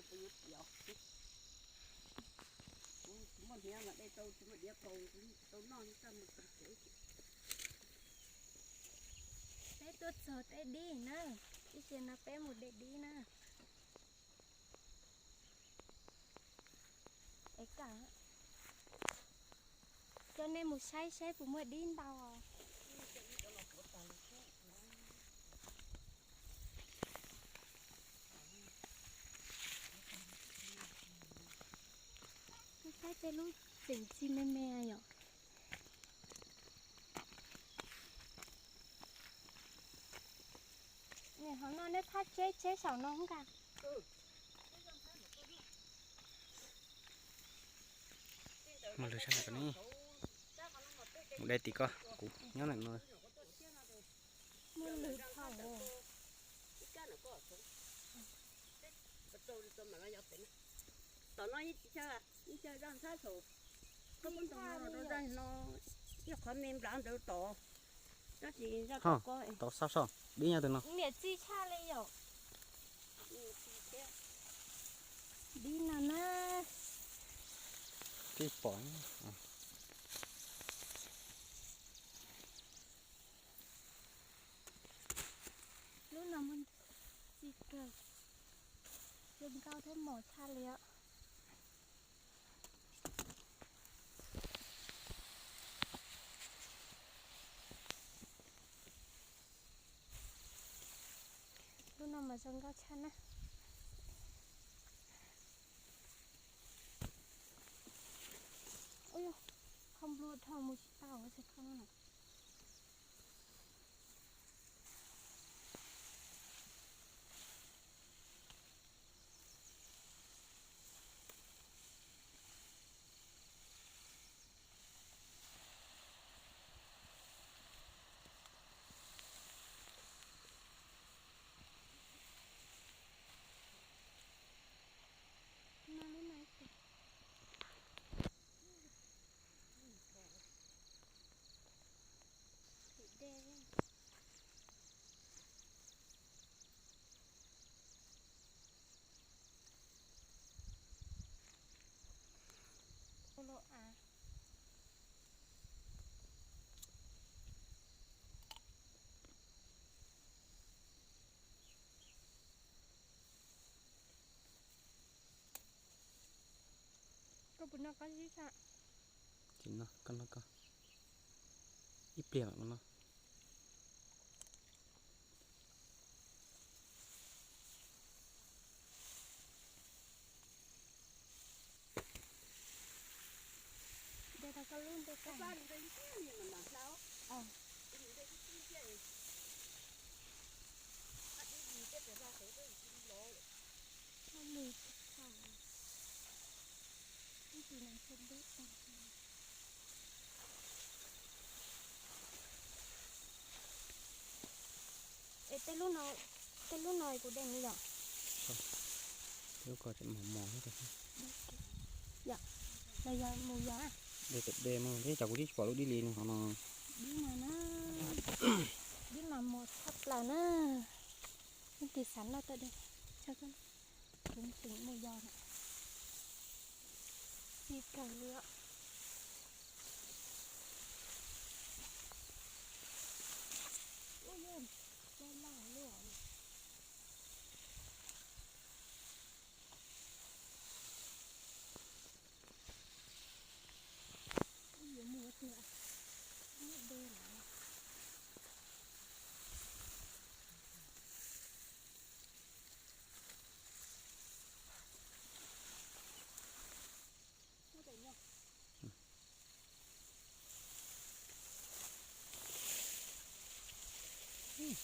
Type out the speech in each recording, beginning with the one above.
Kuv yuav piav, kuv tsis muaj hniav mas de tau, tsis muaj diav kaus tau noj, txaj muag tau tsev. Peb tuaj txog teb dib na, ib pliag no peb mus de dib na. Es kam, coj nej mus saib saib puas muaj dib ntau os. Saib tej lub tseem txi me me yom. Niam, hauv no neb thab tsheb tsheb saum no nka. Mas lwg sab no ne, mus de tim ko, kuv nyob ntawm no. Muaj lwg dhau. Tom no ib chaw zaj ntxhab saum, koj muab ntoo no rau zaj no, ib qhov me nplav ntawd tod, tab sis zaj ko tod sab saum dib nyob tus no. Niam txi tshaj li yom. Dib no na. Tib pom. Lub no muaj txi kawg, zoo nkauj thiab mos tshaj li os. Lub no mas zoo nkauj tshaj na. Ua, qhov nplua dhau mus tsis tau xwb kho no na. Koj puas noj qab zib tshaj? Tsis noj, koj noj koj. Ib pliag mam noj. De tau koj lub nte koj. Lub lwg tag, ib ntsis no ntshe deb tag. Es tej lub no, tej lub no kuv de mus yom? Tej lub ko tseem mos mos. Yom, los yog mus yom? De tawm de mus, ib tsam kuv twb tsis pom lub dib li no hov no. Dib mas na, dib mas mos tshaj plaws na. Ib tis xav noj tawm de, kuv tseem mus yos na. Txi kawg li os. Ub, yog loj loj li os. Yuav mus tiag, muab de lawm.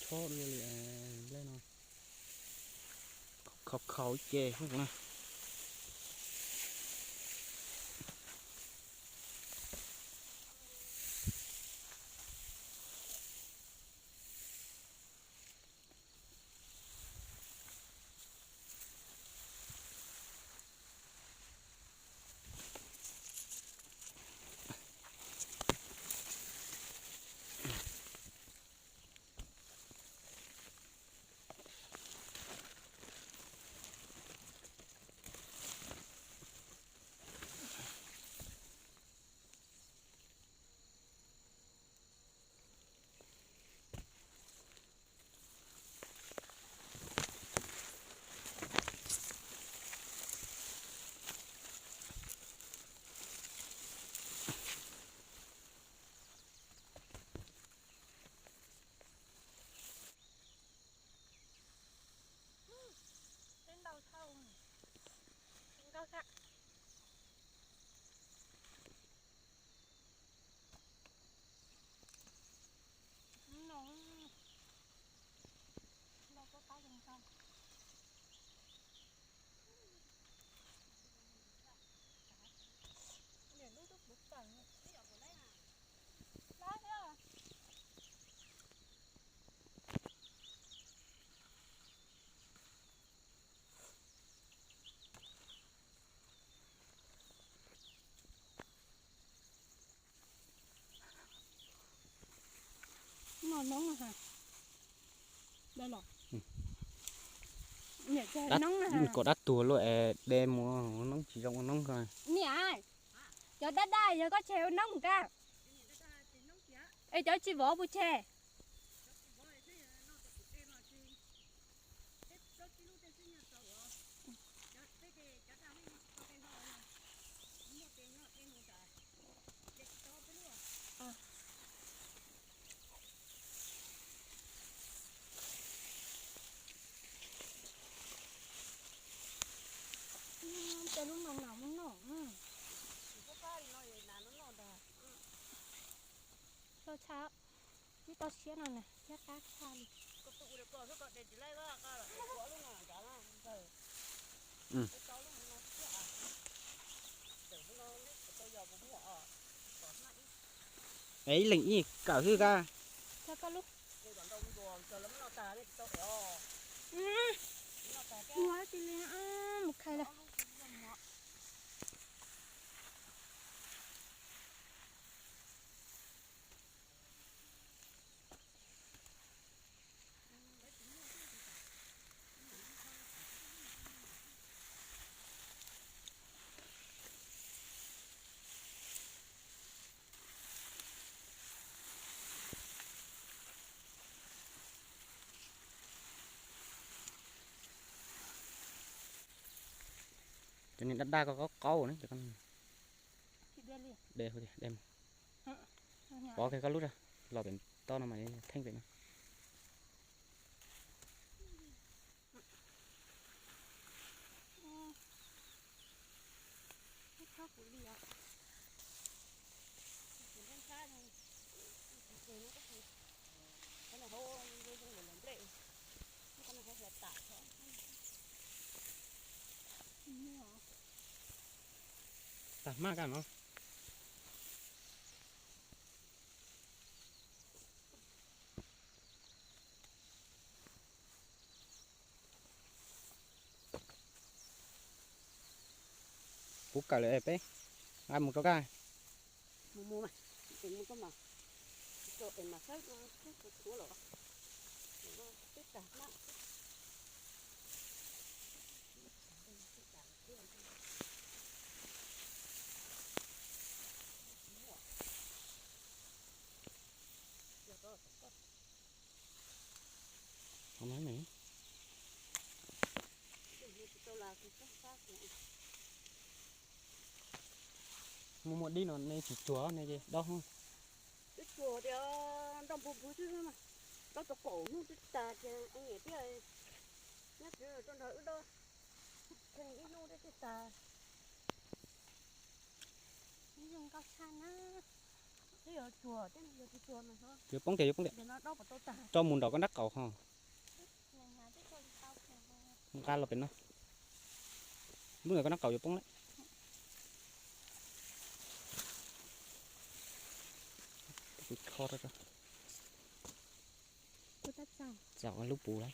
Chob dua li nplej no, khau khau ib ce xwb na. Noj noob ha. Dab los. Niam, cov noob ha. Kom dab tuag luaj es de mus ua noob tsis zoo ua noob ko. Niam, cov dab dab yog koj tseg ua noob mus ka. Es cov tsis vov puas tseg? Tej lub no nas muab noj. Loj tshaj, ib toj siab no na thiab qab tshaj li. Es ib leeg ib kawm xwb ka. Mus ib txhis li, mus khai lawm. Cov niag daj daj ko qaub qaub na cov ko. De, de, pov kiag koj lub, los pem toj no mas theej pem no. Tag hmab kaj no. Kuv kawm lawm peb nqa mus rau kaj. Mus mus mas, es mus koj mas, es mas saib, peb tag hmab. Muaj muaj dib no nej tsis tsuag ne ces dob. Twb tsuag tias nroj npug npug xwb mas, dob tau kaum hnub twb tag ces ua niam thiab, nyob tsev rau nrog wb dob, tsheej ib hnub thiab twb tag. Zoo nkauj tshaj na. Twb yuav tsuag thiab, yog tsis tsuag mas yuav poob tiag, yuav poob tiag. Tso mus nram koj nrab qaum ho. Nqa los pem no. Lub ntawd koj nrab qaum yuav poob lawm. Txaus lub puv lawm.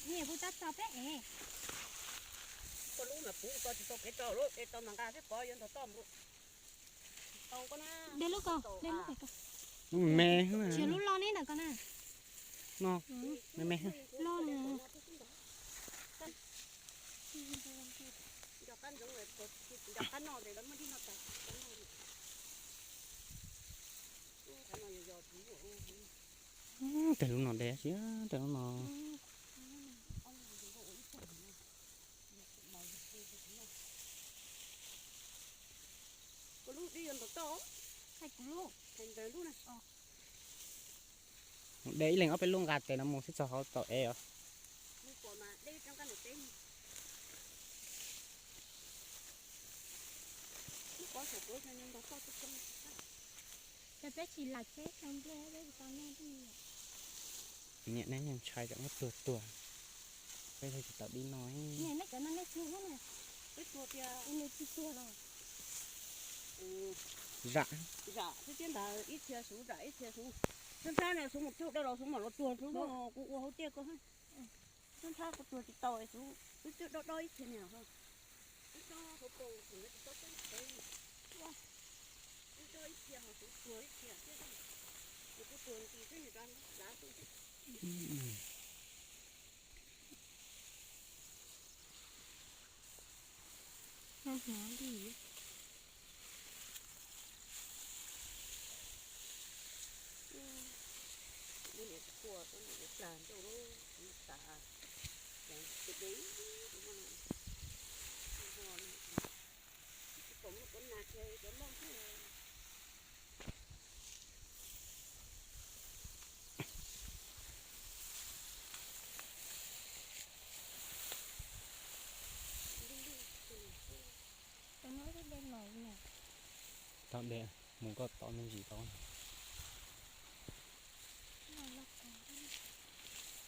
Niam, puas tau txog peb ev? Koj lub mas puv tau tsis tau kev tso lawm, es tau mas nqa peb pov yuav ntog toj mus. De lub ko, de lub ko. Lub me, tsis lub loj neb ntawm ko na. No, me me. Loj na. Tej lub no de siab, tej lub no. Koj lub Dej yuav ntau toj. Hais kuv lub, hais ntawd lub na. De ib leeg ob peb lub nqa tes no mus xwb txog hauv tau ev os. Peb tsis lam teb xyoo nplej peb tsis tau noj. Niam nej ntshai tsam muab tuag tuag, peb thiaj tsis tau dib noj. Niam nej cov no nej tsis ua na, peb tuag tias nws tsis tuag los. Zam, zam xwb thiab ntag, ib txhia xuv zam ib txhia xuv. Xub ntxhab no xuv mus txog dawb los xuv mam los tuag, xuv no kuv ua hauv tiaj ko. Xub ntxhab kuv tuag tsis tau, xuv wb twb dob dob ib txhia niag ho. Wb dob hauv paus tsis tau teb teb. Wb dob ib txhia ho xuv tuag ib txhia thiab. Kuv tuag nti xwb nws rov lav tuaj. Hnyav li. Ua niam tsis quaj, ua niam plag ncauj lub, kuv tas, ces de, kuv muaj, kuv muaj, kuv nas kiag cov loj thiab. Tau de mus koj tod me ntsis tod.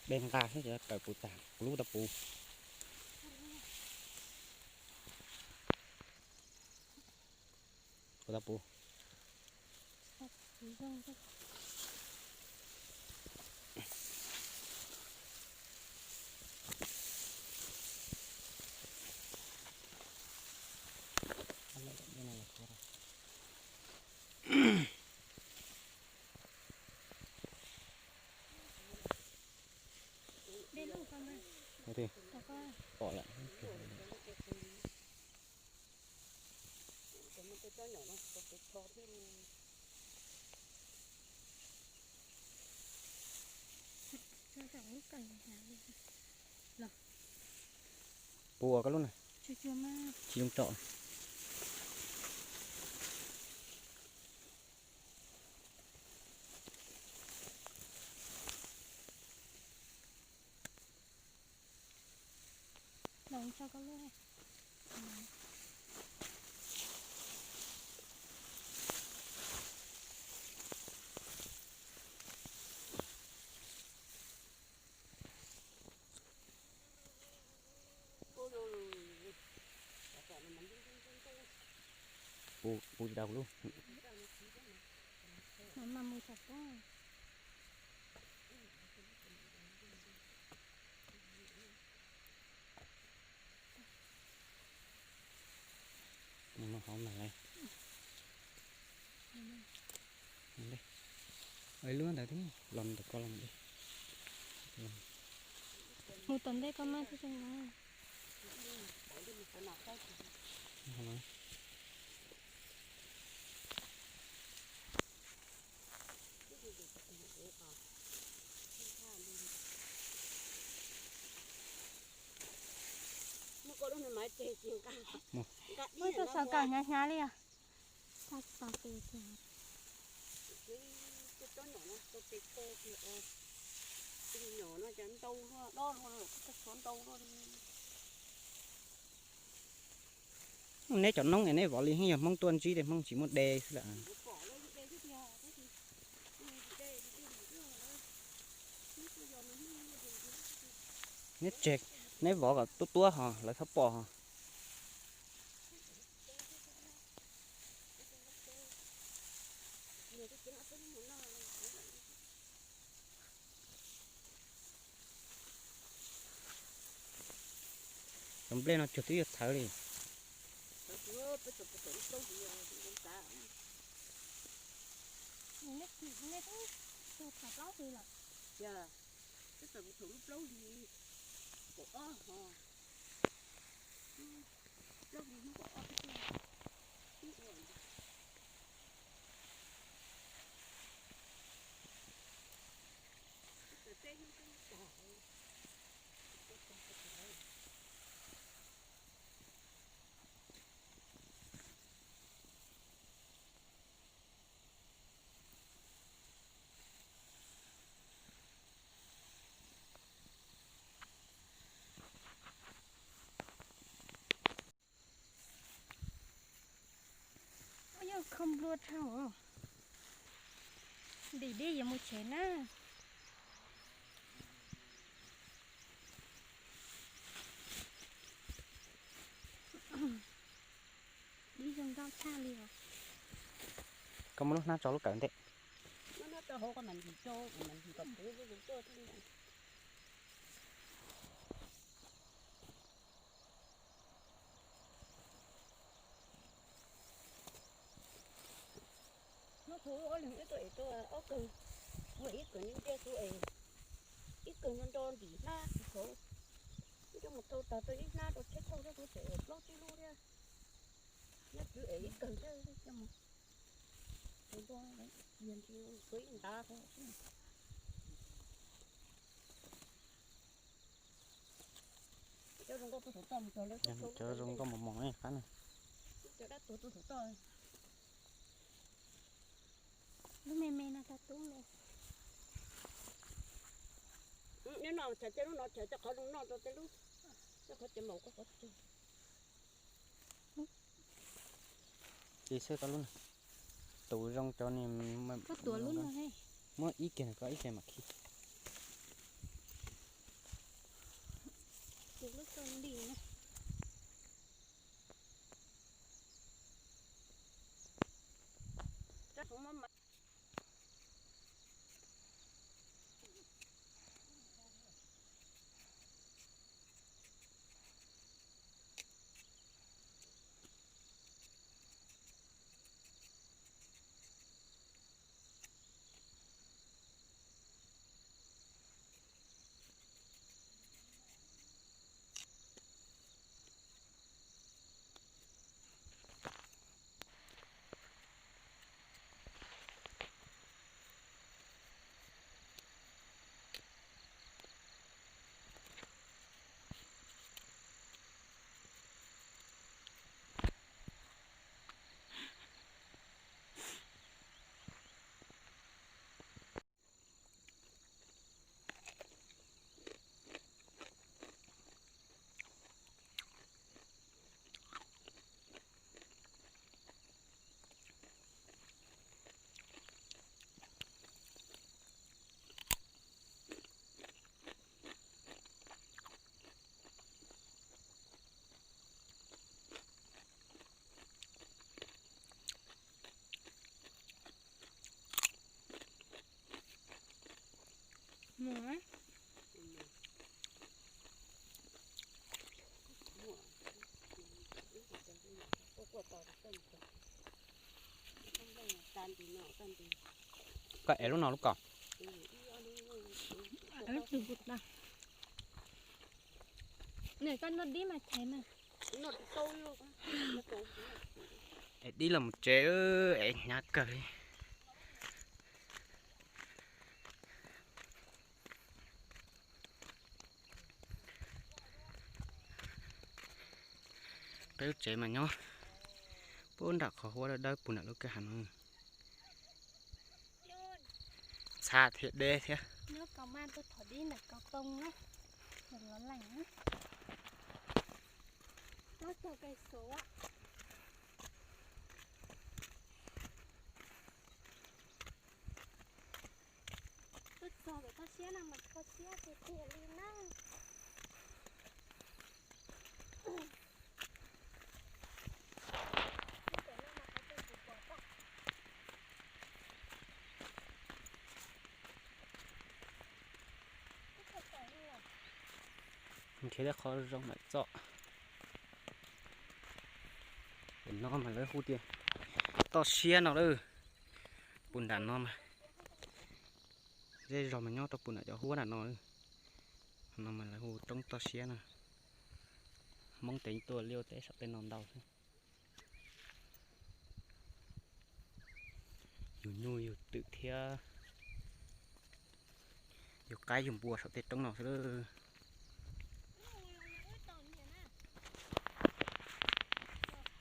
De nqa xwb ces kawm puv tas kuv lub tau puv. Kuv tau puv. Pom lawm. Puv ua koj lub na. Tsis zoo tsom. Puv, puv tsis tau kuv lub. Mas mas mus txog pob. Mus no hauv na lawm. Ib lub ntawd thiab los ntawm koj los mus. Mus tom ntej koj maj xwb tseem no. Muab koj lub no mas ces nqa, nqa ib, tau sawv kam hnyav hnyav li os. Tau tes tiag. Neb cov noob es neb vov li yeej yog Hmoob tuaj ntsib tej Hmoob tsis muaj de xwb lawm. Neb tseg, neb vov kom tuab tuab ho lawv txhob pom ho. Cov nplej no cuag twb yuav txhawv li. Kho nplua dhau. Dim dib yuav mus tsev na. Dib zoo nkauj tshaj li os. Koj muab lub hnab tso lub kawm ntej. Nub txhua ob leeg ib tug es tau ob kawg, ua ib kawg ntsia xu es, ib kawg nto nto ntim hnab txhua, coj mus tau tas tau ib hnab rau tsheb thauj thiab kuv tseem plaub tsib lub thiab. Nyob twb es ib kawg thiab coj mus tau nto, yog ntsis txhua ib ntav. Cov zoo nkauj mus mos mos qab na. Cov dab tuag tuaj saum toj. Lub me me no tau tub me. Nyob no tshais tej lub no tshais tej qhov zoo noj rau tej lub, tej qhov ces maum koj qhov twg. Ib xwb koj lub na. Tus zoo cov ni. Koj tuav lub no he. Muab ib kiag koj ib kiag mam khi. Tus lub xo li na. Koj ev lub no lub ko. Lub twg puas tau? Nws koj noj dib mas chais mas. Ev dib los mus tsev, ev hnyav kawg li. Peb lub tsev mas nyob puag nram qhov huab dawb dawb puag nram lub kwj ha no. Txha thiab deb thiab. Nyob kaus maj tuaj thov dib ntawm kaus too na, los lees na. Nyob txog kev xuv. Tuaj txog pem toj siab no mas kho siab tiag tiag li na. Nrhiav tej qhov zoo mam txom. Pem no mas lawv hu tias toj siab no lawm. Puag nram no mas zej zog mas nyob rau puag nram cov huab nram no. No mas lawv hu roob toj siab no. Hmoob ces tuaj liaj teb saum tej no ntau xwb. Yug nyuj yug twm thiab yug qaib yug npua saum tej roob no xwb.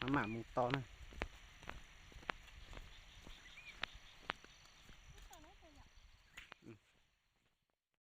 Maj mam mus tod na.